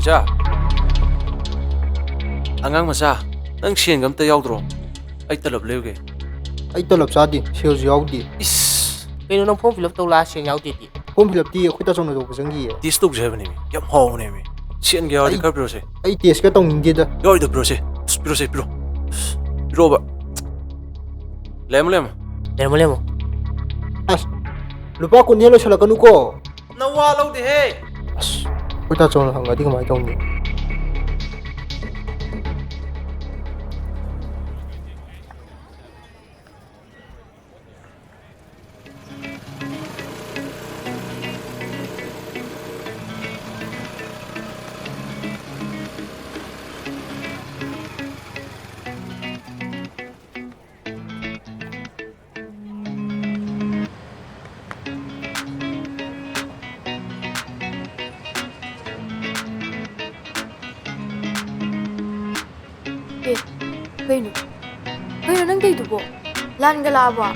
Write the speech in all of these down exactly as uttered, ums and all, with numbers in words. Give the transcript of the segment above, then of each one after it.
ꯏꯆꯥ, ꯑꯉꯥꯡ ꯃꯆꯥ, ꯅꯪ ꯁꯦꯟꯒ ꯑꯝꯇ ꯌꯥꯎꯗ꯭ꯔꯣ? ꯑꯩ ꯇꯂꯞ ꯂꯩꯔꯨꯒꯦ꯫ ꯑꯩ ꯇꯂꯞ ꯆꯥꯗꯦ, ꯁꯦꯜꯁꯨ ꯌꯥꯎꯗꯦ꯫ ꯏꯁ! ꯀꯩꯅꯣ, ꯅꯪ form fill up ꯇꯧ ꯂꯥꯛꯑ ꯁꯦꯜ ꯌꯥꯎꯗꯦꯗꯤ? Form fill upꯇꯤ ꯑꯩꯈꯣꯏ ꯇꯥꯆꯧꯅ ꯇꯧꯕ ꯆꯪꯈꯤꯌꯦ꯫ Test ꯇꯧꯁꯦ ꯍꯥꯏꯕꯅꯦꯃꯤ, ꯌꯥꯝ ꯍꯥꯎꯕꯅꯦꯃꯤ꯫ ꯁꯦꯟꯒ ꯌꯥꯎꯔꯗꯤ ꯑꯩ, ꯈꯔ ꯄꯤꯔꯛꯑꯣꯁꯦ꯫ ꯑꯩ testꯀ ꯇꯧꯅꯤꯡꯗꯦꯗ꯫ ꯌꯥꯎꯔꯤꯗꯣ ꯄꯤꯔꯛꯑꯣꯁꯦ꯫ ꯑꯁ, ꯄꯤꯔꯛꯑꯣꯁꯦ, ꯄꯤꯔꯛꯑꯣ꯫ ꯑꯁ, ꯄꯤꯔꯛꯑꯣꯕ꯫ ꯂꯩꯔꯝꯃꯣ, ꯂꯩꯔꯝꯃꯣ꯫ ꯂꯩꯔꯝꯃꯣ, ꯂꯩꯔꯝꯃꯣ꯫ ꯑꯁ, ꯂꯨꯄꯥ ꯀꯨꯟ ꯍꯦꯟꯅ ꯂꯣꯏꯁꯤꯜꯂꯛꯀꯅꯨꯀꯣ꯫ ꯅꯋꯥ ꯂꯧꯗꯦꯍꯦ! ꯑꯁ, ꯑꯩꯈꯣꯏ ꯇꯥꯆꯧꯅ ꯍꯪꯉꯗꯤ ꯀꯃꯥꯏꯅ ꯇꯧꯅꯤ? ꯑꯦ, ꯀꯩꯅꯣ? ꯀꯩꯅꯣ ꯅꯪ ꯇꯧꯏꯗꯨꯕꯣ? ꯂꯥꯟꯒ ꯂꯥꯛꯑꯕꯣ?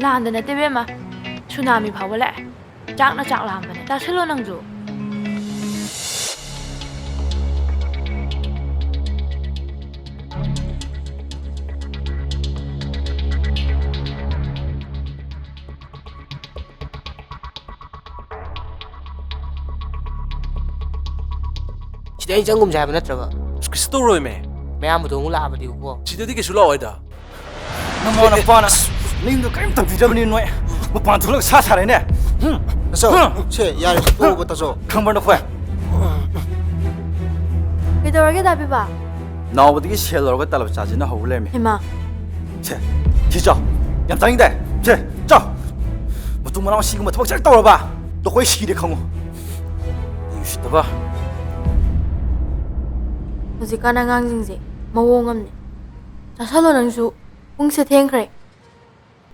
ꯂꯥꯟꯗ ꯅꯠꯇꯦ ꯏꯕꯦꯝꯃ, ꯁꯨꯅꯥꯃꯤ ꯐꯥꯎꯕ ꯂꯥꯛꯑꯦ꯫ ꯆꯥꯛꯅ ꯆꯥꯛ ꯂꯥꯝꯕꯅꯦ꯫ ꯆꯥꯁꯤꯜꯂꯣ ꯅꯪꯁꯨ꯫ ꯁꯤꯗ ꯑꯩ ꯆꯪꯒꯨꯝꯁꯦ ꯍꯥꯏꯕ ꯅꯠꯇ꯭ꯔꯕ? ꯑꯁ, ꯀꯩꯁꯨ ꯇꯧꯔꯣꯏꯃꯦ꯫ ꯃꯌꯥꯝꯕꯗꯣ ꯑꯃꯨꯛ ꯂꯥꯛꯑꯕꯗꯤꯕꯀꯣ꯫ ꯁꯤꯗꯗꯤ ꯀꯩꯁꯨ ꯂꯥꯛꯑꯣꯏꯗ꯫ ꯅꯃꯥ ꯅꯄꯥꯅ ꯅꯌꯨꯝꯗ ꯀꯔꯤꯝ ꯇꯝꯕꯤꯗ꯭ꯔꯕꯅꯤ ꯅꯣꯏ꯫ ꯃꯄꯥꯟ ꯊꯣꯛꯂꯒ ꯁꯥ ꯁꯥꯔꯦꯅꯦ꯫ ꯍꯨꯝ꯫ ꯇꯥꯆꯧ, ꯍꯨꯝ꯫ ꯁꯦ, ꯌꯥꯔꯦ, ꯇꯣꯛꯑꯣꯕ, ꯇꯥꯆꯧ꯫ ꯈꯪꯕ꯭ꯔꯥ ꯅꯈꯣꯏ? ꯀꯩꯗꯧꯔꯒꯦ ꯗꯥ ꯄꯤꯕꯥ? ꯅꯥꯎꯕꯗꯒꯤ ꯁꯦꯜ ꯂꯧꯔꯒ ꯇꯂꯞ ꯆꯥꯁꯤꯅ ꯍꯧꯕ ꯂꯩꯔꯝꯃꯤ꯫ ꯍꯩꯃꯥ꯫ ꯁꯦ, ꯁꯤ ꯆꯥꯎ꯫ ꯌꯥꯝ ꯆꯥꯅꯤꯡꯗꯦ꯫ ꯁꯦ, ꯆꯥꯎ꯫ ꯃꯇꯨꯡ ꯃꯅꯥꯎ ꯁꯤꯒꯨꯝꯕ ꯊꯕꯛ ꯍꯦꯛ ꯇꯧꯔꯕ, ꯂꯨꯀꯣꯏ ꯁꯤꯔꯦ ꯈꯪꯉꯨ꯫ ꯃꯤ ꯎꯁꯤꯠꯇꯕ꯫ ꯍꯧꯖꯤꯛꯀꯥꯟ ꯑꯉꯥꯡꯁꯤꯡꯁꯦ ꯃꯑꯣꯡ ꯑꯃꯅꯤ꯫ ꯆꯥꯁꯜꯂꯣ ꯅꯪꯁꯨ, ꯄꯨꯡꯁꯦ ꯊꯦꯡꯈ꯭ꯔꯦ꯫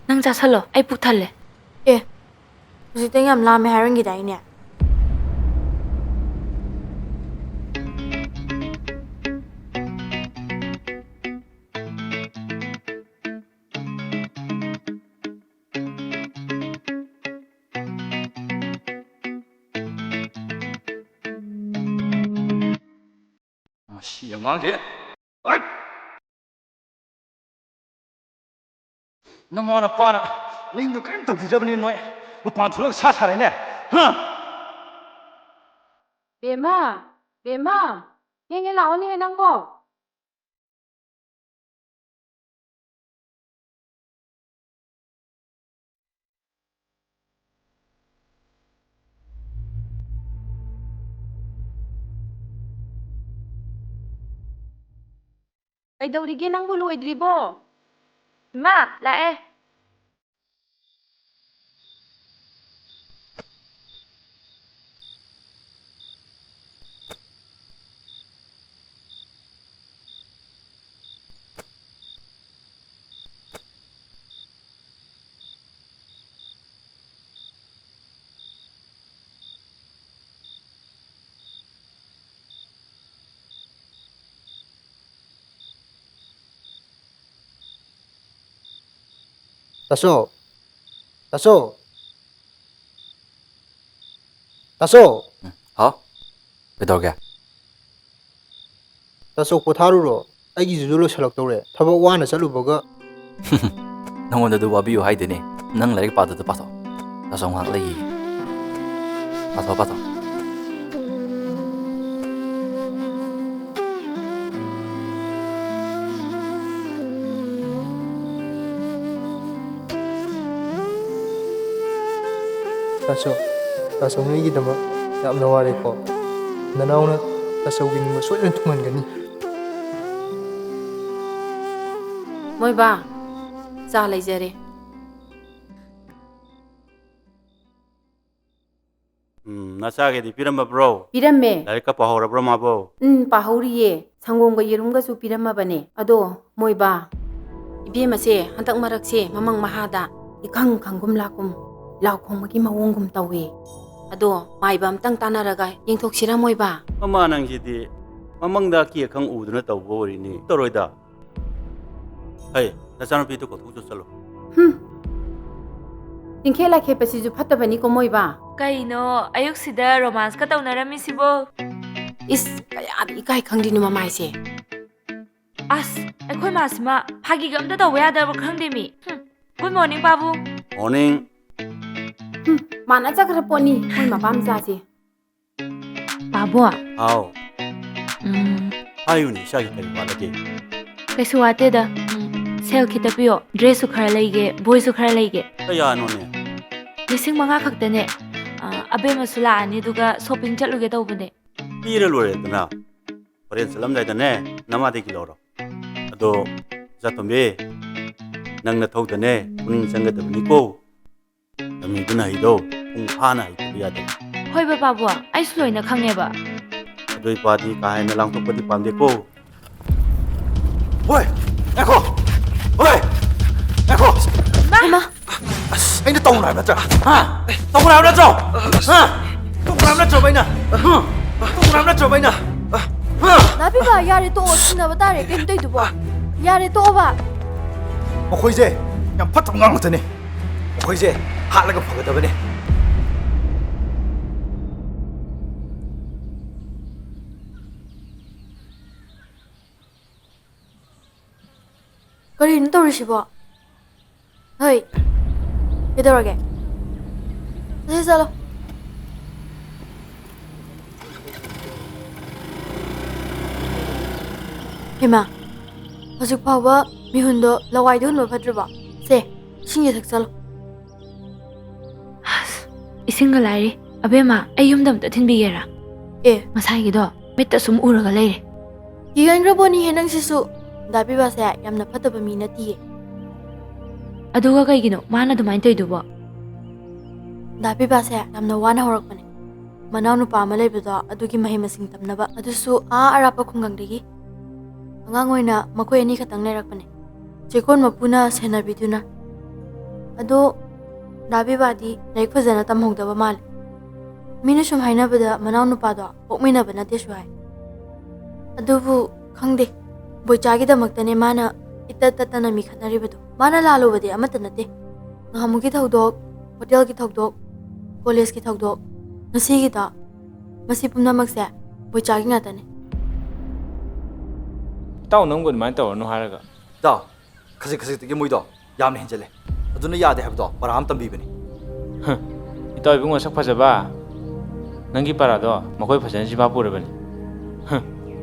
ꯅꯪ ꯆꯥꯁꯜꯂꯣ, ꯑꯩ ꯄꯨꯛ ꯊꯜꯂꯦ꯫ ꯑꯦ, ꯍꯧꯖꯤꯛꯇ ꯌꯥꯝ ꯂꯥꯝꯃꯦ ꯍꯥꯏꯔꯝꯈꯤꯗꯥꯏꯅꯦ? ꯁꯤ ꯑꯉꯥꯡꯁꯦ꯫ ꯑꯩ! ꯅꯃꯥ ꯅꯄꯥꯅ ꯅꯌꯨꯝꯗ ꯀꯔꯤꯝ ꯇꯧꯕꯤꯗꯕꯅꯤ ꯅꯣꯏ꯫ ꯃꯄꯥꯟ ꯊꯣꯛꯂꯒ ꯁꯥ ꯁꯥꯔꯦꯅꯦ꯫ ꯍꯥ? ꯕꯦꯝꯃ, ꯕꯦꯝꯃ, ꯊꯦꯡꯉꯦ ꯂꯥꯛꯑꯣꯅꯦ ꯅꯪꯕꯣ꯫ ꯀꯩꯗꯧꯔꯤꯒꯦ ꯅꯪꯕꯨ ꯂꯣꯏꯗ꯭ꯔꯤꯕꯣ? ꯏꯃꯥ, ꯂꯥꯛꯑꯦ꯫ ꯇꯥꯆꯧ! ꯇꯥꯆꯧ! ꯇꯥꯆꯧ! ꯎꯝ, ꯍꯥꯎ? ꯀꯩꯗꯧꯔꯒꯦ? ꯇꯥꯆꯧ, ꯄꯣꯊꯥꯔꯨꯔꯣ꯫ ꯑꯩꯒꯤꯁꯤꯁꯨ ꯂꯣꯏꯁꯤꯜꯂꯛꯇꯧꯔꯦ꯫ ꯊꯕꯛ ꯋꯥꯅ ꯆꯠꯂꯨꯕꯒ꯫ ꯅꯉꯣꯟꯗ ꯑꯗꯨ ꯋꯥꯕꯤꯌꯨ ꯍꯥꯏꯗꯦꯅꯦ꯫ ꯅꯪ ꯂꯥꯏꯔꯤꯛ ꯄꯥꯗꯨꯗ ꯄꯥꯊꯣꯛ꯫ ꯇꯥꯆꯧ ꯉꯥꯏꯍꯥꯛ ꯂꯩꯈꯤꯒꯦ꯫ ꯄꯥꯊꯣꯛ, ꯄꯥꯊꯣꯛ꯫ ꯇꯥꯆꯧ, ꯇꯥꯆꯧ, ꯅꯣꯏꯒꯤꯗꯃꯛ ꯌꯥꯝꯅ ꯋꯥꯔꯦꯀꯣ꯫ ꯅꯅꯥꯎꯅ ꯇꯥꯆꯧꯒꯤ ꯅꯤꯡꯕ ꯁꯣꯏꯗꯅ ꯊꯨꯡꯍꯟꯒꯅꯤ꯫ ꯃꯣꯏꯕꯥ, ꯆꯥ ꯂꯩꯖꯔꯦ꯫ ꯎꯝ, ꯅꯆꯥꯒꯤꯗꯤ ꯄꯤꯔꯝꯃꯕ꯭ꯔꯣ? ꯄꯤꯔꯝꯃꯦ꯫ ꯂꯥꯏꯔꯤꯛꯀ ꯄꯥꯍꯧꯔꯕ꯭ꯔꯣ ꯃꯥꯕꯣ? ꯎꯝ, ꯄꯥꯍꯧꯔꯤꯌꯦ꯫ ꯁꯪꯒꯣꯝꯒ ꯌꯦꯔꯨꯝꯒꯁꯨ ꯄꯤꯔꯝꯃꯕꯅꯦ꯫ ꯑꯗꯣ ꯃꯣꯏꯕꯥ, ꯏꯕꯦꯝꯃꯁꯦ ꯍꯟꯗꯛ ꯃꯔꯛꯁꯦ ꯃꯃꯪ ꯃꯍꯥꯗ ꯏꯈꯪ ꯈꯪꯒꯨꯝ ꯂꯥꯛꯀꯨꯝ, ꯂꯥꯎ ꯈꯣꯡꯕꯒꯤ ꯃꯑꯣꯡꯒꯨꯝ ꯇꯧꯋꯦ꯫ ꯑꯗꯣ ꯃꯥꯏꯕ ꯑꯝꯇꯪ ꯇꯥꯟꯅꯔꯒ ꯌꯦꯡꯊꯣꯛꯁꯤꯔꯥ ꯃꯣꯏꯕꯥ? ꯃꯃꯥ ꯅꯪꯁꯤꯗꯤ ꯃꯃꯪꯗ ꯑꯀꯤ ꯑꯈꯪ ꯎꯗꯨꯅ ꯇꯧꯕ ꯑꯣꯏꯔꯤꯅꯤ꯫ ꯇꯧꯔꯣꯏꯗ꯫ ꯍꯩ, ꯅꯆꯥꯅꯨꯄꯤꯗꯨ ꯀꯧꯊꯣꯛꯆꯣ ꯆꯠꯂꯣ꯫ ꯍꯨꯝ꯫ ꯇꯤꯡꯈꯦꯠ ꯂꯥꯏꯈꯦꯠꯄꯁꯤꯁꯨ ꯐꯠꯇꯕꯅꯤꯀꯣ ꯃꯣꯏꯕꯥ꯫ ꯀꯩꯅꯣ ꯑꯌꯨꯛꯁꯤꯗ ꯔꯣꯃꯥꯟꯁꯀ ꯇꯧꯅꯔꯝꯃꯤꯁꯤꯕꯣ? ꯏꯁ, ꯀꯌꯥꯗꯤ ꯏꯀꯥꯏ ꯈꯪꯗ꯭ꯔꯤꯅꯣ ꯃꯃꯥꯏꯁꯦ꯫ ꯑꯁ, ꯑꯩꯈꯣꯏ ꯃꯥꯁꯤꯃ ꯐꯥꯒꯤꯒ ꯑꯝꯇ ꯇꯧꯕ ꯌꯥꯗꯕ ꯈꯪꯗꯦ ꯃꯤ꯫ ꯍꯨꯝ꯫ Good morning, ꯄꯥꯕꯨꯡ꯫ Morning꯫ ꯍꯨꯝ, ꯃꯥꯅ ꯆꯠꯈ꯭ꯔ ꯄꯣꯠꯅꯤ, ꯃꯣꯏ ꯃꯄꯥ ꯃꯆꯥꯁꯦ꯫ ꯄꯥꯕꯨꯡ꯫ ꯍꯥꯎ꯫ ꯎꯝ꯫ ꯍꯥꯏꯌꯨꯅꯦ, ꯏꯆꯥꯒꯤ ꯀꯔꯤ ꯋꯥꯠꯂꯒꯦ? ꯀꯩꯁꯨ ꯋꯥꯠꯇꯦꯗ꯫ ꯎꯝ, ꯁꯦꯜ ꯈꯤꯇ ꯄꯤꯌꯣ꯫ ꯗ꯭ꯔꯦꯁꯁꯨ ꯈꯔ ꯂꯩꯒꯦ, ꯕꯣꯏꯁꯨ ꯈꯔ ꯂꯩꯒꯦ꯫ ꯀꯌꯥꯅꯣꯅꯦ? ꯂꯤꯁꯤꯡ ꯃꯉꯥ ꯈꯛꯇꯅꯦ꯫ ꯑ, ꯑꯕꯦꯝꯃꯁꯨ ꯂꯥꯛꯑꯅꯤ, ꯑꯗꯨꯒ ꯁꯣꯄꯤꯡ ꯆꯠꯂꯨꯒꯦ ꯇꯧꯕꯅꯦ꯫ ꯄꯤꯔ ꯂꯣꯏꯔꯦꯗꯅ꯫ ꯍꯣꯔꯦꯟ ꯆꯠꯂꯝꯗꯥꯏꯗꯅꯦ, ꯅꯃꯥꯗꯒꯤ ꯂꯧꯔꯣ꯫ ꯑꯗꯣ, ꯏꯆꯥꯇꯣꯝꯕꯤ, ꯅꯪ ꯅꯊꯧꯗꯅꯦ ꯄꯨꯛꯅꯤꯡ ꯆꯪꯒꯗꯕꯅꯤꯀꯣ꯫ ꯇꯝꯃꯤꯕ ꯅꯍꯩꯗꯣ ꯄꯨꯡ ꯐꯥꯅ ꯍꯩꯇꯕ ꯌꯥꯗꯦ꯫ ꯍꯣꯏ ꯕꯕꯥꯕꯣ, ꯑꯩꯁꯨ ꯂꯣꯏꯅ ꯈꯪꯉꯦꯕ꯫ ꯑꯗꯨ ꯏꯄꯥꯗꯤ ꯀꯥ ꯍꯦꯟꯅ ꯂꯥꯡꯊꯣꯛꯄꯗꯤ ꯄꯥꯝꯗꯦꯀꯣ꯫ ꯍꯣꯏ, ꯉꯥꯏꯈꯣ꯫ ꯍꯣꯏ, ꯉꯥꯏꯈꯣ꯫ ꯏꯃꯥ! ꯑꯁ, ꯑꯩꯅ ꯇꯧꯅꯨ ꯍꯥꯏꯕ ꯅꯠꯇ꯭ꯔꯥ? ꯍꯥ? ꯇꯧꯅꯨ ꯍꯥꯏꯕ ꯅꯠꯇ꯭ꯔꯣ? ꯍꯥ? ꯇꯧꯅꯨ ꯍꯥꯏꯕ ꯅꯠꯇ꯭ꯔꯕ ꯑꯩꯅ? ꯍꯥ? ꯇꯧꯅꯨ ꯍꯥꯏꯕ ꯅꯠꯇ꯭ꯔꯕ ꯑꯩꯅ? ꯍꯥ? ꯅꯥꯄꯤꯕ, ꯌꯥꯔꯦ ꯇꯣꯛꯑꯣ, ꯁꯤꯟꯅꯕ ꯇꯥꯔꯦ꯫ ꯀꯩꯅꯣ ꯇꯧꯗꯨꯕꯣ? ꯌꯥꯔꯦ ꯇꯣꯛꯑꯣꯕ꯫ ꯃꯈꯣꯏꯁꯦ ꯌꯥꯝ ꯐꯠꯇꯕ ꯑꯉꯥꯡ ꯉꯥꯛꯇꯅꯦ꯫ ꯃꯈꯣꯏꯁꯦ ꯍꯥꯠꯂꯒ ꯐꯒꯗꯕꯅꯦ꯫ ꯀꯔꯤꯅꯣ ꯇꯧꯔꯤꯁꯤꯕꯣ? ꯍꯣꯏ, ꯀꯩꯗꯧꯔꯒꯦ? ꯆꯠꯁꯤ ꯆꯠꯂꯣ꯫ ꯍꯩꯃꯥ, ꯍꯧꯖꯤꯛ ꯐꯥꯎꯕ ꯃꯤꯍꯨꯟꯗꯣ ꯂꯋꯥꯏꯗ ꯍꯨꯟꯕ ꯐꯠꯇ꯭ꯔꯤꯕꯣ? ꯁꯦ, ꯏꯁꯤꯡꯁꯦ ꯊꯛꯆꯜꯂꯣ꯫ ꯑꯁ, ꯏꯁꯤꯡꯒ ꯂꯥꯏꯔꯤ꯫ ꯑꯕꯦꯝꯃ, ꯑꯩ ꯌꯨꯝꯗ ꯑꯝꯇ ꯊꯤꯟꯕꯤꯒꯦꯔꯥ? ꯑꯦ꯫ ꯉꯁꯥꯏꯒꯤꯗꯣ ꯃꯤꯠꯇ ꯁꯨꯝ ꯎꯔꯒ ꯂꯩꯔꯦ꯫ ꯀꯤꯒꯟꯈ꯭ꯔꯕꯣꯅꯤꯍꯦ ꯅꯪꯁꯤꯁꯨ꯫ ꯗꯥ ꯕꯤꯕꯥꯁꯦ ꯌꯥꯝꯅ ꯐꯠꯇꯕ ꯃꯤ ꯅꯠꯇꯤꯌꯦ꯫ ꯑꯗꯨꯒ ꯀꯩꯒꯤꯅꯣ ꯃꯥꯅ ꯑꯗꯨꯃꯥꯏꯅ ꯇꯧꯔꯤꯗꯨꯕꯣ? ꯗꯥ ꯕꯤꯕꯥꯁꯦ ꯌꯥꯝꯅ ꯋꯥꯅ ꯍꯧꯔꯛꯄꯅꯦ꯫ ꯃꯅꯥꯎꯅꯨꯄꯥ ꯑꯃ ꯂꯩꯕꯗꯣ ꯑꯗꯨꯒꯤ ꯃꯍꯩ ꯃꯁꯤꯡ ꯇꯝꯅꯕ, ꯑꯗꯨꯁꯨ ꯑꯥ ꯑꯔꯥꯞꯄ ꯈꯨꯡꯒꯪꯗꯒꯤ꯫ ꯑꯉꯥꯡ ꯑꯣꯏꯅ ꯃꯈꯣꯏ ꯑꯅꯤ ꯈꯛꯇꯪ ꯂꯩꯔꯛꯄꯅꯦ꯫ ꯆꯦꯛꯀꯣꯟ ꯃꯄꯨꯅ ꯁꯦꯟꯅꯕꯤꯗꯨꯅ꯫ ꯑꯗꯣ ꯗꯥ ꯕꯤꯕꯥꯗꯤ ꯂꯥꯏꯔꯤꯛ ꯐꯖꯅ ꯇꯝꯍꯧꯗꯕ ꯃꯥꯜꯂꯦ꯫ ꯃꯤꯅ ꯁꯨꯝ ꯍꯥꯏꯅꯕꯗ ꯃꯅꯥꯎꯅꯨꯄꯥꯗꯣ ꯄꯣꯛꯃꯤꯟꯅꯕ ꯅꯠꯇꯦꯁꯨ ꯍꯥꯏ꯫ ꯑꯗꯨꯕꯨ ꯈꯪꯗꯦ, ꯕꯣꯏꯆꯥꯒꯤꯗꯃꯛꯇꯅꯦ ꯃꯥꯅ ꯏꯇꯠ ꯇꯠꯇꯅ ꯃꯤ ꯈꯠꯅꯔꯤꯕꯗꯣ꯫ ꯃꯥꯅ ꯂꯥꯜꯂꯨꯕꯗꯤ ꯑꯃꯠꯇ ꯅꯠꯇꯦ꯫ ꯅꯍꯥꯟꯃꯨꯛꯀꯤ ꯊꯧꯗꯣꯛ, ꯍꯣꯇꯦꯜꯒꯤ ꯊꯧꯗꯣꯛ, ꯀꯣꯂꯦꯖꯀꯤ ꯊꯧꯗꯣꯛ, ꯉꯁꯤꯒꯤꯗꯣ, ꯃꯁꯤ ꯄꯨꯝꯅꯃꯛꯁꯦ ꯕꯣꯏꯆꯥꯒꯤ ꯉꯥꯛꯇꯅꯦ꯫ ꯏꯇꯥꯎ, ꯅꯪꯕꯨ ꯑꯗꯨꯃꯥꯏꯅ ꯇꯧꯔꯅꯨ ꯍꯥꯏꯔꯒ꯫ ꯏꯇꯥꯎ, ꯈꯖꯤꯛ ꯈꯖꯤꯛꯇꯒꯤ ꯃꯣꯏꯗꯣ ꯌꯥꯝꯅ ꯍꯦꯟꯖꯜꯂꯦ꯫ ꯑꯗꯨꯅ ꯌꯥꯗꯦ ꯍꯥꯏꯕꯗꯣ ꯄꯔꯥ ꯑꯃ ꯇꯝꯕꯤꯕꯅꯤ꯫ ꯍ, ꯏꯇꯥꯎ ꯏꯕꯨꯡꯉꯣ ꯁꯛ ꯐꯖꯕ, ꯅꯪꯒꯤ ꯄꯔꯥꯗꯣ ꯃꯈꯣꯏ ꯐꯖꯅ ꯆꯤꯟꯐꯥ ꯄꯨꯔꯕꯅꯤ꯫ ꯍ,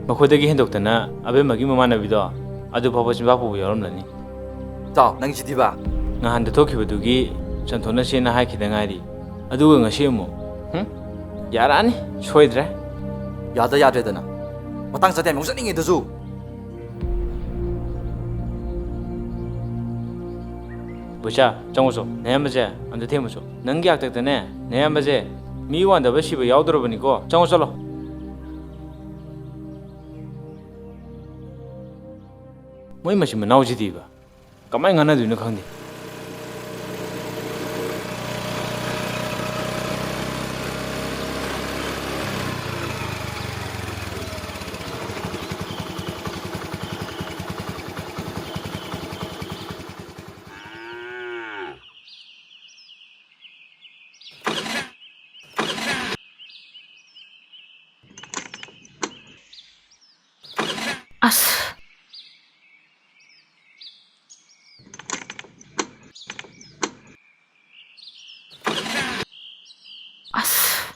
ꯃꯈꯣꯏꯗꯒꯤ ꯍꯦꯟꯗꯣꯛꯇꯅ ꯑꯕꯦꯝꯃꯒꯤ ꯃꯃꯥꯟꯅꯕꯤꯗꯣ ꯑꯗꯨ ꯐꯥꯎꯕ ꯆꯤꯟꯐꯥ ꯄꯨꯕ ꯌꯥꯎꯔꯝꯂꯅꯤ꯫ ꯏꯇꯥꯎ, ꯅꯪꯁꯤꯗꯤꯕ꯫ ꯅꯍꯥꯟꯗ ꯊꯣꯛꯈꯤꯕꯗꯨꯒꯤ ꯆꯟꯊꯣꯛꯅꯁꯦꯅ ꯍꯥꯏꯈꯤꯗ ꯉꯥꯏꯔꯤ꯫ ꯑꯗꯨꯒ ꯉꯁꯤ ꯑꯃꯨꯛ? ꯍꯨꯝ? ꯌꯥꯔꯛꯑꯅꯤ, ꯁꯣꯏꯗ꯭ꯔꯦ꯫ ꯌꯥꯗ ꯌꯥꯗ꯭ꯔꯦꯗꯅ꯫ ꯃꯇꯥꯡ ꯆꯥꯗꯦ ꯌꯥꯝ ꯉꯥꯎꯖꯅꯤꯡꯉꯦ ꯑꯗꯨꯁꯨ꯫ ꯕꯣꯏꯆꯥ, ꯆꯪꯉꯨꯆꯣ꯫ ꯅꯌꯥꯝꯕꯁꯦ ꯑꯝꯇ ꯊꯦꯝꯃꯨꯆꯣ꯫ ꯅꯪꯒꯤ ꯍꯥꯛꯇꯛꯇꯅꯦ, ꯅꯌꯥꯝꯕꯁꯦ ꯃꯤ ꯋꯥꯟꯗꯕ ꯁꯤꯕ ꯌꯥꯎꯗ꯭ꯔꯕꯅꯤꯀꯣ꯫ ꯆꯪꯉꯣ ꯆꯠꯂꯣ꯫ ꯃꯣꯏ ꯃꯆꯤꯟ ꯃꯅꯥꯎꯁꯤꯗꯤꯕ꯫ ꯀꯃꯥꯏꯅ ꯉꯥꯡꯅꯗꯣꯏꯅꯣ ꯈꯪꯗꯦ꯫ ꯑꯁ꯫ ꯑꯁ꯫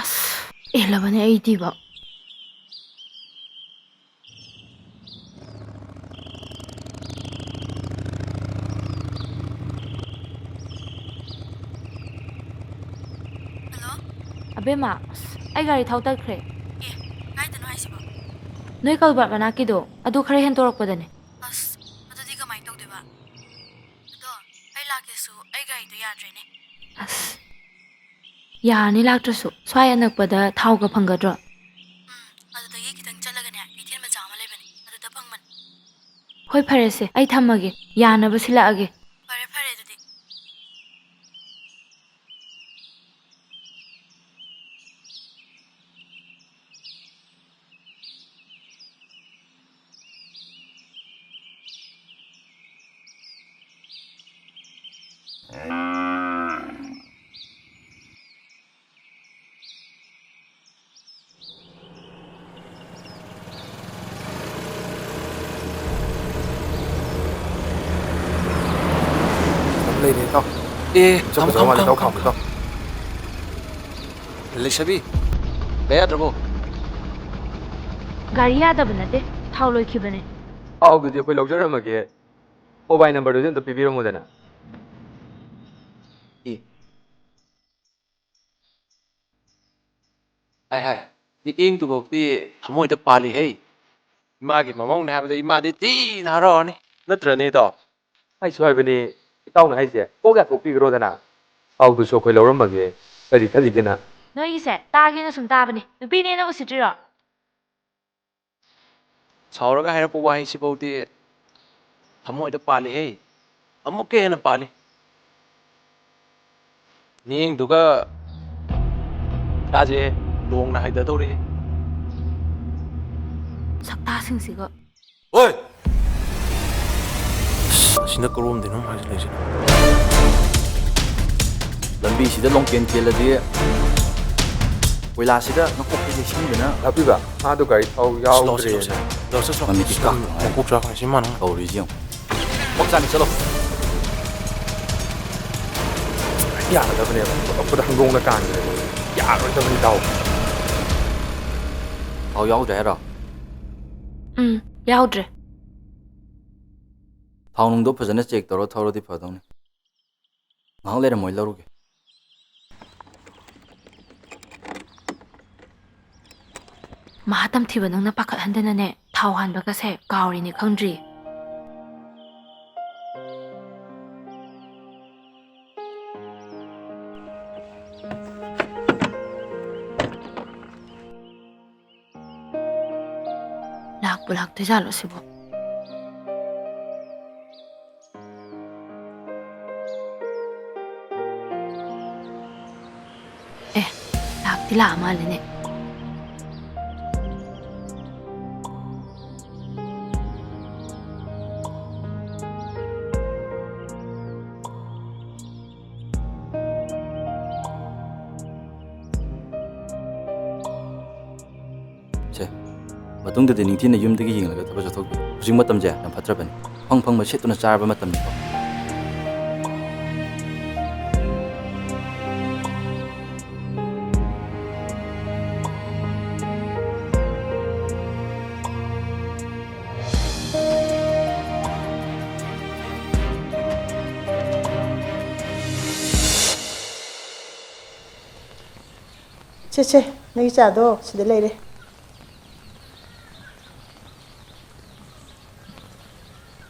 ꯑꯁ, ꯑꯦꯂꯕꯅꯦ ꯑꯩꯗꯤꯕ꯫ ꯍꯜꯂꯣ? ꯑꯕꯦꯝꯃ, ꯑꯁ, ꯑꯩ ꯒꯥꯔꯤ ꯊꯥꯎ ꯇꯠꯈ꯭ꯔꯦ꯫ ꯑꯦ, ꯀꯥꯏꯗꯅꯣ ꯍꯥꯏꯁꯤꯕꯣ? ꯅꯣꯏ ꯀꯜꯕꯥꯔꯠ ꯃꯅꯥꯛꯀꯤꯗꯣ, ꯑꯗꯨ ꯈꯔ ꯍꯦꯟꯗꯣꯔꯛꯄꯗꯅꯦ꯫ ꯑꯁ, ꯑꯗꯨꯗꯤ ꯀꯃꯥꯏꯅ ꯇꯧꯗꯣꯏꯕ? ꯑꯗꯣ, ꯑꯩ ꯂꯥꯛꯀꯦꯁꯨ ꯑꯩ ꯒꯥꯔꯤꯗꯣ ꯌꯥꯗ꯭ꯔꯦꯅꯦ꯫ ꯑꯁ, ꯌꯥꯔꯅꯤ ꯂꯥꯛꯇ꯭ꯔꯁꯨ꯫ ꯁ꯭ꯋꯥꯏ ꯑꯅꯛꯄꯗ ꯊꯥꯎꯒ ꯐꯪꯒꯗ꯭ꯔꯣ? ꯎꯝ, ꯑꯗꯨꯗꯒꯤ ꯈꯤꯇꯪ ꯆꯠꯂꯒꯅꯦ, ꯀꯩꯊꯦꯜ ꯃꯆꯥ ꯑꯃ ꯂꯩꯕꯅꯦ, ꯑꯗꯨꯗ ꯐꯪꯕꯅꯦ꯫ ꯍꯣꯏ, ꯐꯔꯦꯁꯦ, ꯑꯩ ꯊꯝꯃꯒꯦ, ꯌꯥꯅꯕ ꯁꯤꯜꯂꯛꯑꯒꯦ꯫ ꯐꯔꯦ, ꯐꯔꯦ ꯑꯗꯨꯗꯤ꯫ ꯏꯇꯥꯎ, ꯑꯦ, ꯃꯁꯛ ꯈꯥꯝꯃꯨ, ꯐꯖꯕ ꯈꯥꯝꯃꯨ, ꯃꯥꯜꯂꯦ, ꯈꯥꯝꯃꯨ, ꯏꯇꯥꯎ, ꯈꯥꯝꯃꯨ, ꯈꯥꯝꯃꯨ, ꯈꯥꯝꯃꯨ꯫ ꯂꯩꯁꯥꯕꯤ, ꯒꯥꯔꯤ ꯌꯥꯗ꯭ꯔꯕꯣ? ꯒꯥꯔꯤ ꯌꯥꯗꯕ ꯅꯠꯇꯦ, ꯊꯥꯎ ꯂꯣꯏꯈꯤꯕꯅꯦ꯫ ꯊꯥꯎꯗꯨꯗꯤ ꯑꯩꯈꯣꯏ ꯂꯧꯖꯔꯝꯃꯒꯦ꯫ ꯃꯣꯕꯥꯏꯜ ꯅꯝꯕꯔꯗꯨꯗꯤ ꯑꯝꯇ ꯄꯤꯕꯤꯔꯝꯃꯨꯗꯅ꯫ ꯑꯦ꯫ ꯍꯥꯏ, ꯍꯥꯏ꯫ ꯃꯤꯠꯌꯦꯡꯗꯨꯐꯥꯎꯗꯤ ꯊꯃꯣꯏꯗ ꯄꯥꯜꯂꯤꯍꯦ꯫ ꯏꯃꯥꯒꯤ ꯃꯃꯧꯅꯦ ꯍꯥꯏꯕꯗ ꯏꯃꯥꯗꯤ ꯊꯤꯅ ꯍꯔꯥꯎꯔꯅꯤ꯫ ꯅꯠꯇ꯭ꯔꯅꯦ, ꯏꯇꯥꯎ? ꯑꯩꯁꯨ ꯍꯥꯏꯕꯅꯤ, ꯏꯇꯥꯎꯅ ꯍꯥꯏꯁꯦ ꯀꯣꯛ ꯌꯥꯊꯣꯛꯄꯤꯈ꯭ꯔꯣꯗꯅ꯫ ꯊꯥꯎꯗꯨꯁꯨ ꯑꯩꯈꯣꯏ ꯂꯧꯔꯝꯃꯒꯦ꯫ ꯀꯔꯤ ꯈꯜꯂꯤꯒꯦꯅ? ꯅꯣꯏꯒꯤꯁꯦ ꯇꯥꯒꯦꯅ ꯁꯨꯝ ꯇꯥꯕꯅꯤ꯫ ꯅꯨꯄꯤꯅꯦꯅ ꯎꯁꯤꯠꯇ꯭ꯔꯤꯔꯣ? ꯁꯥꯎꯔꯒ ꯍꯥꯏꯔꯛꯄ ꯋꯥꯍꯩꯁꯤꯐꯥꯎꯗꯤ ꯊꯃꯣꯏꯗ ꯄꯥꯜꯂꯤꯍꯦ꯫ ꯑꯃꯨꯛꯀ ꯍꯦꯟꯅ ꯄꯥꯜꯂꯤ꯫ ꯃꯤꯠꯌꯦꯡꯗꯨꯒ ꯏꯁꯥꯁꯦ ꯂꯣꯡꯅ ꯍꯥꯏꯊꯗꯧꯔꯦ꯫ ꯁꯛꯇꯥꯁꯤꯡꯁꯤꯒ꯫ ꯍꯣꯏ! ꯑꯁ, ꯑꯁꯤꯅ ꯀꯔꯣꯝꯗꯩꯅꯣ ꯍꯥꯏꯁꯤꯜꯂꯛꯏꯁꯦ? ꯂꯝꯕꯤꯁꯤꯗ ꯂꯣꯡꯀꯦꯟ ꯀꯦꯜꯂꯗꯤ ꯀꯣꯏꯂꯥꯁꯤꯗ ꯃꯀꯣꯛꯇ ꯌꯩꯁꯤꯟꯗꯅ꯫ ꯂꯥꯛꯄꯤꯕ, ꯃꯥꯗꯣ ꯒꯥꯔꯤ ꯊꯥꯎ ꯂꯥꯎꯁꯤ, ꯌꯥꯎꯗ꯭ꯔꯦꯅ꯫ ꯂꯥꯎꯁꯤ꯫ ꯂꯥꯎꯁꯤ, ꯂꯥꯎꯁꯤ꯫ ꯃꯃꯤꯠꯇꯤ ꯀꯥꯡ ꯃꯀꯣꯛ ꯆꯥꯛꯄꯅꯤ ꯁꯤ ꯃꯥꯅ꯫ ꯇꯧꯔꯤꯁꯤ ꯌꯦꯡꯉꯨ꯫ ꯃꯀꯣꯛ ꯆꯥꯅꯤ, ꯆꯠꯂꯣ꯫ ꯌꯥꯒꯗꯕꯅꯦꯕ꯫ ꯊꯣꯛꯂꯛꯄꯗ ꯍꯪꯗꯣꯡꯅ ꯀꯥꯟꯈ꯭ꯔꯦ꯫ ꯌꯥꯔꯣꯏꯗꯕꯅꯤ, ꯏꯇꯥꯎ꯫ ꯊꯥꯎ ꯌꯥꯎꯗ꯭ꯔꯦ ꯍꯥꯏꯔꯣ? ꯎꯝ, ꯌꯥꯎꯗ꯭ꯔꯦ꯫ ꯊꯥꯎ ꯅꯨꯡꯗꯣ ꯐꯖꯅ ꯆꯦꯛ ꯇꯧꯔ ꯊꯧꯔꯗꯤ ꯐꯗꯧꯅꯤ꯫ ꯉꯥꯏꯍꯥꯛ ꯂꯩꯔꯝꯃꯣ, ꯑꯩ ꯂꯧꯔꯨꯒꯦ꯫ ꯃꯍꯥ ꯇꯝꯊꯤꯕ, ꯅꯪꯅ ꯄꯥꯈꯠꯍꯟꯗꯅꯅꯦ, ꯊꯥꯎ ꯍꯥꯟꯕꯒꯁꯦ ꯀꯥꯎꯔꯤꯅꯦ ꯈꯪꯗ꯭ꯔꯤ꯫ ꯂꯥꯛꯄꯨ ꯂꯥꯛꯇꯣꯏꯖꯥꯠꯂꯣ ꯁꯤꯕꯣ? ꯑꯦ, ꯂꯥꯛꯇꯤ ꯂꯥꯛꯑ ꯃꯥꯜꯂꯦꯅꯦ꯫ ꯁꯦ, ꯃꯇꯨꯡꯗꯗꯤ ꯅꯤꯡꯊꯤꯅ ꯌꯨꯝꯗꯒꯤ ꯌꯦꯡꯂꯒ ꯊꯕꯛ ꯆꯠꯊꯣꯛꯄꯤꯌꯨ꯫ ꯍꯧꯖꯤꯛ ꯃꯇꯝꯁꯦ ꯌꯥꯝ ꯐꯠꯇ꯭ꯔꯕꯅꯤ꯫ ꯑꯐꯪ ꯑꯐꯪꯕ ꯁꯦꯠꯇꯨꯅ ꯆꯥꯔꯕ ꯃꯇꯝꯅꯤꯀꯣ꯫ ꯁꯦ, ꯁꯦ, ꯅꯪꯒꯤ ꯆꯥꯗꯣ ꯁꯤꯗ ꯂꯩꯔꯦ꯫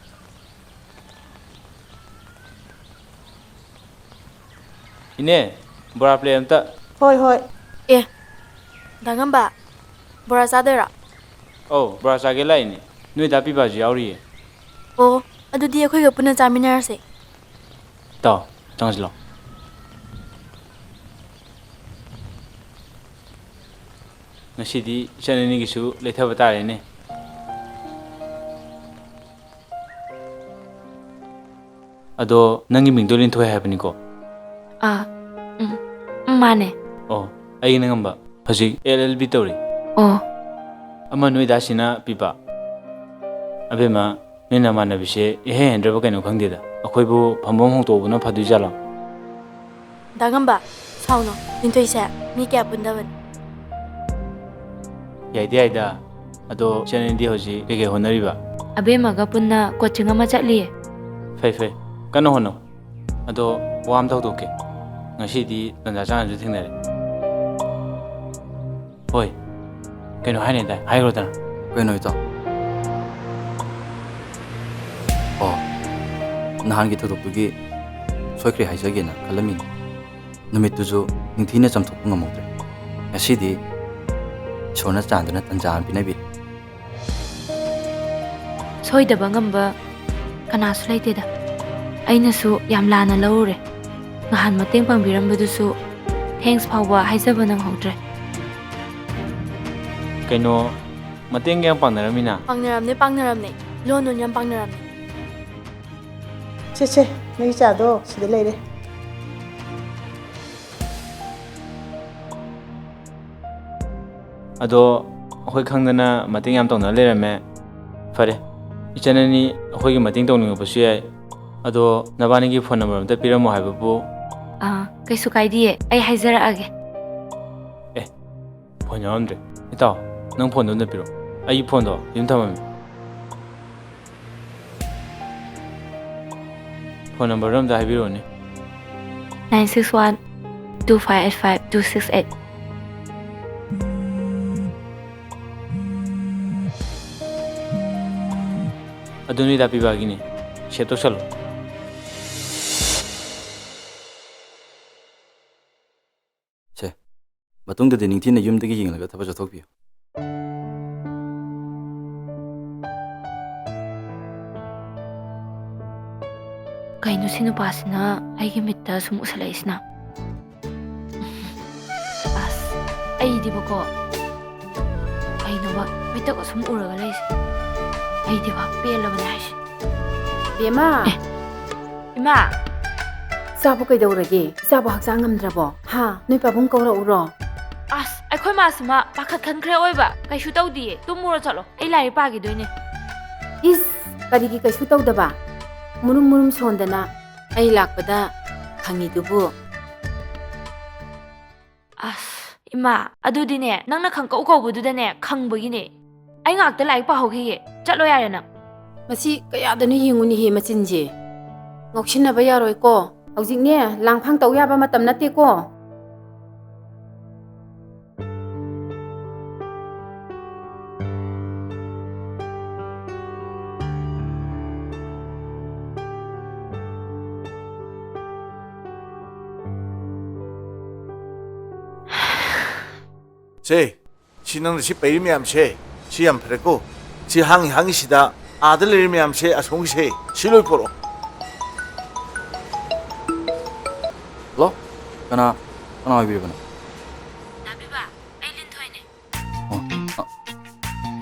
ꯏꯅꯦ, ꯕꯣꯔꯥ ꯄ꯭ꯂꯦꯠ ꯑꯝꯇ꯫ ꯍꯣꯏ, ꯍꯣꯏ꯫ ꯑꯦ, ꯗꯥ ꯉꯝꯕ, ꯕꯣꯔꯥ ꯆꯥꯗꯣꯏꯔꯣ? ꯑꯧ, ꯕꯣꯔꯥ ꯆꯥꯒꯦ ꯂꯥꯛꯏꯅꯦ꯫ ꯅꯣꯏ ꯗꯥ ꯄꯤꯕꯥꯁꯨ ꯌꯥꯎꯔꯤꯌꯦ꯫ ꯑꯣ, ꯑꯗꯨꯗꯤ ꯑꯩꯈꯣꯏꯒ ꯄꯨꯟꯅ ꯆꯥꯃꯤꯟꯅꯔꯁꯦ꯫ ꯇꯥꯎ, ꯆꯪꯉꯁꯤ ꯂꯥꯎ꯫ ꯉꯁꯤꯗꯤ ꯏꯆꯟ ꯑꯅꯤꯒꯤꯁꯨ ꯂꯩꯊꯕ ꯇꯥꯔꯦꯅꯦ꯫ ꯑꯗꯣ ꯅꯪꯒꯤ ꯃꯤꯡꯗꯣ ꯂꯤꯟꯊꯣꯏ ꯍꯥꯏꯕꯅꯤꯀꯣ? ꯑꯥ, ꯎꯝ, ꯎꯝ, ꯃꯥꯅꯦ꯫ ꯑꯣ, ꯑꯩꯒꯤ ꯅꯉꯝꯕ ꯍꯧꯖꯤꯛ ꯑꯦꯜ ꯑꯦꯜ ꯕꯤ ꯇꯧꯔꯤ꯫ ꯑꯣ꯫ ꯑꯃ ꯅꯣꯏ ꯗꯥꯁꯤꯅ ꯄꯤꯕ꯫ ꯑꯕꯦꯝꯃ, ꯅꯣꯏ ꯅꯃꯥꯟꯅꯕꯤꯁꯦ ꯏꯍꯩ ꯍꯩꯅꯗ꯭ꯔꯕ ꯀꯩꯅꯣ ꯈꯪꯗꯦꯗ꯫ ꯑꯩꯈꯣꯏꯕꯨ ꯐꯝꯐꯝ ꯍꯣꯡꯗꯣꯛꯄꯅ ꯐꯗꯣꯏ ꯖꯥꯠꯂꯣ? ꯗꯥ ꯉꯝꯕ, ꯁꯥꯎꯅꯣ꯫ ꯂꯤꯟꯊꯣꯏꯁꯦ ꯃꯤ ꯀꯌꯥ ꯄꯨꯟꯗꯕꯅꯤ꯫ ꯌꯥꯏꯗꯤ ꯌꯥꯏꯗ꯫ ꯑꯗꯣ ꯏꯆꯟ ꯑꯅꯤꯗꯤ ꯍꯧꯖꯤꯛ ꯀꯩꯀꯩ ꯍꯣꯠꯅꯔꯤꯕ? ꯑꯕꯦꯝꯃꯒ ꯄꯨꯟꯅ ꯀꯣꯆꯤꯡ ꯑꯃ ꯆꯠꯂꯤꯌꯦ꯫ ꯐꯩ, ꯐꯩ꯫ ꯀꯟꯅ ꯍꯣꯠꯅꯧ꯫ ꯑꯗꯣ ꯋꯥ ꯑꯝꯇ ꯍꯧꯗꯣꯛꯀꯦ꯫ ꯉꯁꯤꯗꯤ ꯇꯟꯖꯥ ꯆꯥꯅꯁꯨ ꯊꯦꯡꯅꯔꯦ꯫ ꯍꯣꯏ꯫ ꯀꯩꯅꯣ ꯍꯥꯏꯅꯦꯗꯥꯏ? ꯍꯥꯏꯈ꯭ꯔꯣꯗꯅ꯫ ꯀꯩꯅꯣ ꯏꯇꯥꯎ? ꯑꯣ, ꯅꯍꯥꯟꯒꯤ ꯊꯧꯗꯣꯛꯇꯨꯒꯤ ꯁꯣꯏꯈ꯭ꯔꯦ ꯍꯥꯏꯖꯒꯦꯅ ꯈꯜꯂꯝꯃꯤꯅꯤ꯫ ꯅꯨꯃꯤꯠꯇꯨꯁꯨ ꯅꯤꯡꯊꯤꯅ ꯆꯥꯝꯊꯣꯛꯄ ꯉꯝꯍꯧꯗ꯭ꯔꯦ꯫ ꯉꯁꯤꯗꯤ ꯏꯁꯣꯔꯅ ꯆꯥꯟꯗꯨꯅ ꯇꯟꯖꯥ ꯑꯃ ꯄꯤꯅꯕꯤꯔꯦ꯫ ꯁꯣꯏꯗꯕ ꯉꯝꯕ ꯀꯅꯥꯁꯨ ꯂꯩꯇꯦꯗ꯫ ꯑꯩꯅꯁꯨ ꯌꯥꯝ ꯂꯥꯟꯅ ꯂꯧꯔꯨꯔꯦ꯫ ꯉꯍꯥꯟ ꯃꯇꯦꯡ ꯄꯥꯡꯕꯤꯔꯝꯕꯗꯨꯁꯨ thanks ꯐꯥꯎꯕ ꯍꯥꯏꯖꯕ ꯅꯪꯍꯧꯗ꯭ꯔꯦ꯫ ꯀꯩꯅꯣ, ꯃꯇꯦꯡ ꯀꯌꯥꯝ ꯄꯥꯡꯅꯔꯝꯃꯤꯅ? ꯄꯥꯡꯅꯔꯝꯅꯦ, ꯄꯥꯡꯅꯔꯝꯅꯦ꯫ ꯂꯣꯟ ꯂꯣꯟ ꯌꯥꯝ ꯄꯥꯡꯅꯔꯝꯅꯦ꯫ ꯁꯦ, ꯁꯦ, ꯅꯪꯒꯤ ꯆꯥꯗꯣ ꯁꯤꯗ ꯂꯩꯔꯦ꯫ ꯑꯗꯣ ꯑꯩꯈꯣꯏ ꯈꯪꯗꯅ ꯃꯇꯦꯡ ꯌꯥꯝ ꯇꯧꯅ ꯂꯩꯔꯝꯃꯦ꯫ ꯐꯔꯦ, ꯏꯆꯟ ꯑꯅꯤ ꯑꯩꯈꯣꯏꯒꯤ ꯃꯇꯦꯡ ꯇꯧꯅꯤꯡꯉꯛꯄꯁꯨ ꯌꯥꯏ꯫ ꯑꯗꯣ ꯅꯕꯥꯅꯤꯒꯤ ꯐꯣꯟ ꯅꯝꯕꯔ ꯑꯝꯇ ꯄꯤꯔꯝꯃꯣ ꯍꯥꯏꯕꯕꯨ? ꯑꯥ, ꯀꯩꯁꯨ ꯀꯥꯏꯗꯤꯌꯦ, ꯑꯩ ꯍꯥꯏꯖꯔꯛꯑꯒꯦ꯫ ꯑꯦ, ꯐꯣꯟ ꯌꯥꯎꯔꯝꯗ꯭ꯔꯦ꯫ ꯏꯇꯥꯎ, ꯅꯪ ꯐꯣꯟꯗꯣ ꯑꯝꯇ ꯄꯤꯔꯛꯑꯣ꯫ ꯑꯩꯒꯤ ꯐꯣꯟꯗꯣ ꯌꯨꯝ ꯊꯝꯃꯝꯃꯦ꯫ ꯐꯣꯟ ꯅꯝꯕꯔꯗꯣ ꯑꯝꯇ ꯍꯥꯏꯕꯤꯔꯛꯑꯣꯅꯦ꯫ Nine six one two five eight five two six eight꯫ ꯑꯗꯨ ꯅꯣꯏ ꯗꯥ ꯄꯤꯕꯥꯒꯤꯅꯦ꯫ ꯁꯦꯞ ꯇꯧꯁꯜꯂꯣ꯫ ꯁꯦ, ꯃꯇꯨꯡꯗꯗꯤ ꯅꯤꯡꯊꯤꯅ ꯌꯨꯝꯗꯒꯤ ꯌꯦꯡꯂꯒ ꯊꯕꯛ ꯆꯠꯊꯣꯛꯄꯤꯌꯨ꯫ ꯀꯩꯅꯣ ꯁꯤ ꯅꯨꯄꯥꯁꯤꯅ ꯑꯩꯒꯤ ꯃꯤꯠꯇ ꯁꯨꯝ ꯎꯁꯜꯂꯛꯏꯁꯤꯅ? ꯑꯁ, ꯑꯩꯗꯤꯕꯀꯣ, ꯀꯩꯅꯣꯕ ꯃꯤꯠꯇ ꯁꯨꯝ ꯎꯔꯒ ꯂꯩꯁꯦ? ꯑꯩꯗꯤꯕ ꯄꯦꯜꯂꯕꯅꯦ ꯍꯥꯏꯁꯦ꯫ ꯕꯦꯝꯃ! ꯑꯦ, ꯏꯃꯥ! ꯏꯆꯥꯕꯨ ꯀꯩꯗꯧꯔꯒꯦ? ꯏꯆꯥꯕꯨ ꯍꯛꯆꯥꯡ ꯉꯝꯗ꯭ꯔꯕꯣ? ꯍꯥ? ꯅꯣꯏ ꯄꯥꯕꯨꯡ ꯀꯧꯔꯛꯎꯔꯣ? ꯑꯁ, ꯑꯩꯈꯣꯏ ꯃꯥꯁꯤꯃ ꯄꯥꯈꯠ ꯈꯟꯈ꯭ꯔꯦ ꯑꯣꯏꯕ꯫ ꯀꯩꯁꯨ ꯇꯧꯗꯤꯌꯦ꯫ ꯇꯨꯝꯃꯨꯔꯣ ꯆꯠꯂꯣ꯫ ꯑꯩ ꯂꯥꯏꯔꯤꯛ ꯄꯥꯈꯤꯗꯣꯏꯅꯦ꯫ ꯏꯁ! ꯀꯔꯤꯒꯤ ꯀꯩꯁꯨ ꯇꯧꯗꯕ? ꯃꯨꯔꯨꯝ ꯃꯨꯔꯨꯝ ꯁꯣꯟꯗꯅ ꯑꯩ ꯂꯥꯛꯄꯗ ꯈꯪꯉꯤꯗꯨꯕꯨ꯫ ꯑꯁ, ꯏꯃꯥ, ꯑꯗꯨꯗꯤꯅꯦ, ꯅꯪꯅ ꯈꯪꯀꯧ ꯀꯧꯕꯗꯨꯗꯅꯦ, ꯈꯪꯕꯒꯤꯅꯦ꯫ ꯑꯩ ꯉꯥꯛꯇ ꯂꯥꯏꯔꯤꯛ ꯄꯥꯍꯧꯈꯤꯒꯦ꯫ ꯆꯠꯂꯣ ꯌꯥꯔꯦ ꯅꯪ꯫ ꯃꯁꯤ ꯀꯌꯥꯗꯅꯣ ꯌꯦꯡꯉꯨꯅꯦꯍꯦ ꯃꯆꯤꯟꯁꯦ꯫ ꯉꯥꯎꯁꯤꯟꯅꯕ ꯌꯥꯔꯣꯏꯀꯣ꯫ ꯍꯧꯖꯤꯛꯅꯦ, ꯂꯥꯡꯐꯥꯡ ꯇꯧ ꯌꯥꯕ ꯃꯇꯝ ꯅꯠꯇꯦꯀꯣ꯫ ꯁꯦ, ꯁꯤ ꯅꯪꯅ ꯁꯤ ꯄꯩꯔꯤ ꯃꯌꯥꯝꯁꯦ, ꯁꯤ ꯌꯥꯝ ꯐꯔꯦꯀꯣ꯫ ꯁꯤ ꯍꯥꯡꯉꯤ ꯍꯥꯡꯉꯤꯁꯤꯗ ꯑꯥꯗ ꯂꯩꯔꯤ ꯃꯌꯥꯝꯁꯦ, ꯑꯁꯣꯝꯒꯤꯁꯦ, ꯁꯤ ꯂꯣꯏ ꯄꯣꯔꯛꯑꯣ꯫ ꯍꯜꯂꯣ? ꯀꯅꯥ, ꯀꯅꯥ ꯑꯣꯏꯕꯤꯔꯕꯅꯣ? ꯅꯥꯕꯤꯕ, ꯑꯩ ꯂꯤꯟꯊꯣꯏꯅꯦ꯫ ꯑꯣ, ꯑ,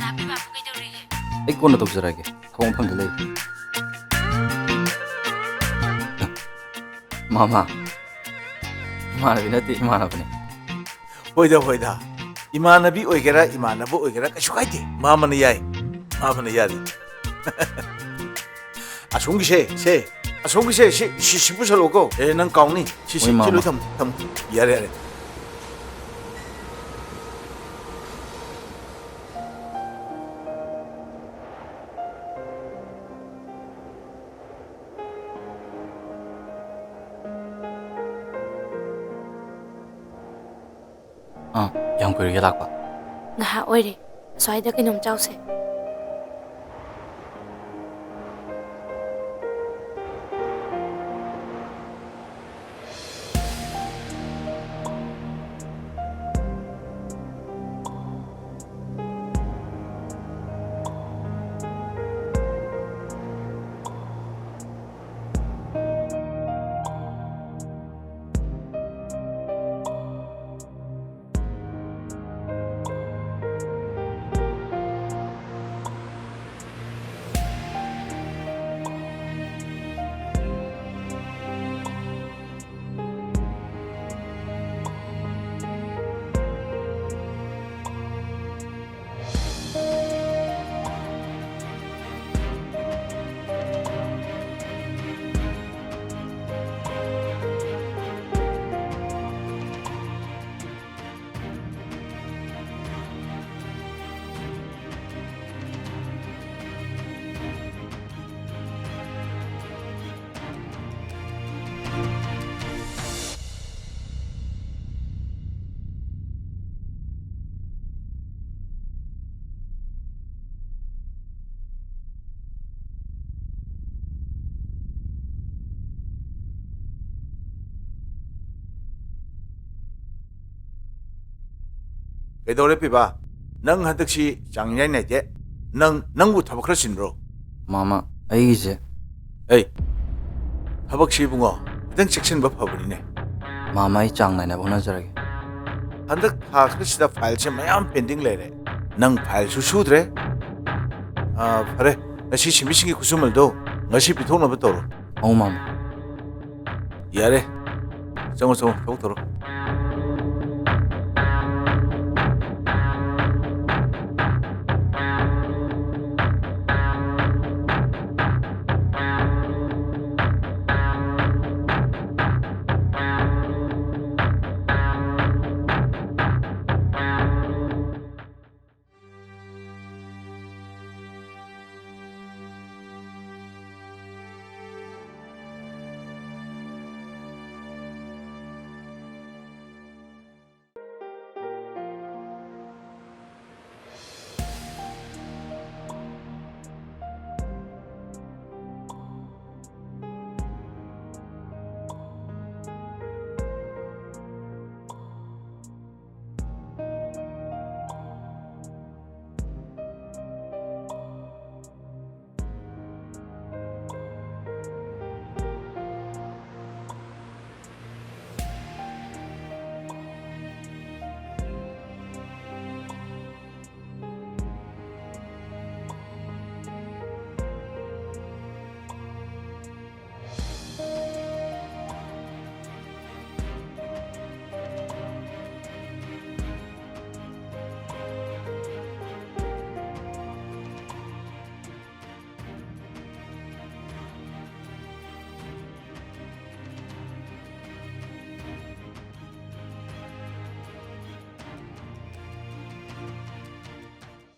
ꯅꯥꯕꯤꯕ, ꯀꯩꯗꯧꯔꯤꯒꯦ? ꯑꯩ ꯀꯣꯟꯅ ꯇꯧꯖꯔꯛꯑꯒꯦ, ꯊꯕꯛ ꯃꯐꯝꯗ ꯂꯩ꯫ ꯃꯥꯃ, ꯏꯃꯥꯟꯅꯕꯤ ꯅꯠꯇꯦ, ꯏꯃꯥꯟꯅꯕꯅꯦ꯫ ꯍꯣꯏꯗ, ꯍꯣꯏꯗ꯫ ꯏꯃꯥꯟꯅꯕꯤ ꯑꯣꯏꯒꯦꯔꯥ, ꯏꯃꯥꯟꯅꯕ ꯑꯣꯏꯒꯦꯔꯥ, ꯀꯩꯁꯨ ꯀꯥꯏꯗꯦ꯫ ꯃꯥꯃꯅ ꯌꯥꯏ꯫ ꯃꯥꯃꯅ ꯌꯥꯔꯤ꯫ ꯑꯁꯣꯝꯒꯤꯁꯦ, ꯁꯦ꯫ ꯑꯁꯣꯝꯒꯤꯁꯦ, ꯁꯤ, ꯁꯤ, ꯁꯤ ꯄꯨꯁꯜꯂꯛꯑꯣꯀꯣ꯫ ꯑꯦ, ꯅꯪ ꯀꯥꯎꯅꯤ꯫ ꯁꯤ, ꯁꯤ, ꯍꯣꯏ, ꯁꯤ ꯂꯣꯏ ꯃꯥꯃ꯫ ꯊꯝꯃꯨ, ꯊꯝꯃꯨ꯫ ꯌꯥꯔꯦ, ꯌꯥꯔꯦ꯫ ꯑ, ꯑ, ꯌꯥꯝ ꯀꯨꯏꯔꯒꯦ ꯂꯥꯛꯄ? ꯉꯥꯏꯍꯥꯛ ꯑꯣꯏꯔꯦ꯫ ꯑꯁ꯭ꯋꯥꯏꯗ ꯀꯩꯅꯣꯝ ꯆꯥꯎꯁꯦ꯫ ꯀꯩꯗꯧꯔꯦ ꯄꯤꯕꯥ? ꯅꯪ ꯍꯟꯗꯛꯁꯤ ꯆꯥꯡ ꯏꯅꯥꯏ ꯅꯥꯏꯗꯦ꯫ ꯅꯪ, ꯅꯪꯕꯨ ꯊꯕꯛ ꯈꯔ ꯆꯤꯟꯕ꯭ꯔꯣ? ꯃꯥꯃ, ꯑꯩꯒꯤꯁꯦ꯫ ꯑꯩ, ꯊꯕꯛꯁꯤ ꯏꯕꯨꯡꯉꯣ, ꯈꯤꯇꯪ ꯆꯦꯛꯁꯤꯟꯕ ꯐꯕꯅꯤꯅꯦ꯫ ꯃꯥꯃ, ꯑꯩ ꯆꯥꯡ ꯅꯥꯏꯅꯕ ꯍꯣꯠꯅꯖꯔꯒꯦ꯫ ꯍꯟꯗꯛ ꯊꯥ ꯈꯔꯁꯤꯗ ꯐꯥꯏꯜꯁꯦ ꯃꯌꯥꯝ ꯄꯦꯟꯗꯤꯡ ꯂꯩꯔꯦ꯫ ꯅꯪ ꯐꯥꯏꯜꯁꯨ ꯁꯨꯗ꯭ꯔꯦ꯫ ꯑꯥ, ꯐꯔꯦ, ꯉꯁꯤ ꯁꯤꯟꯃꯤꯁꯤꯡꯒꯤ ꯈꯨꯠꯁꯨꯃꯟꯗꯣ ꯉꯁꯤ ꯄꯤꯊꯣꯛꯅꯕ ꯇꯧꯔꯣ꯫ ꯑꯧ, ꯃꯥꯃ꯫ ꯌꯥꯔꯦ, ꯆꯪꯉꯣ, ꯆꯪꯉꯣ, ꯊꯕꯛ ꯇꯧꯔꯣ꯫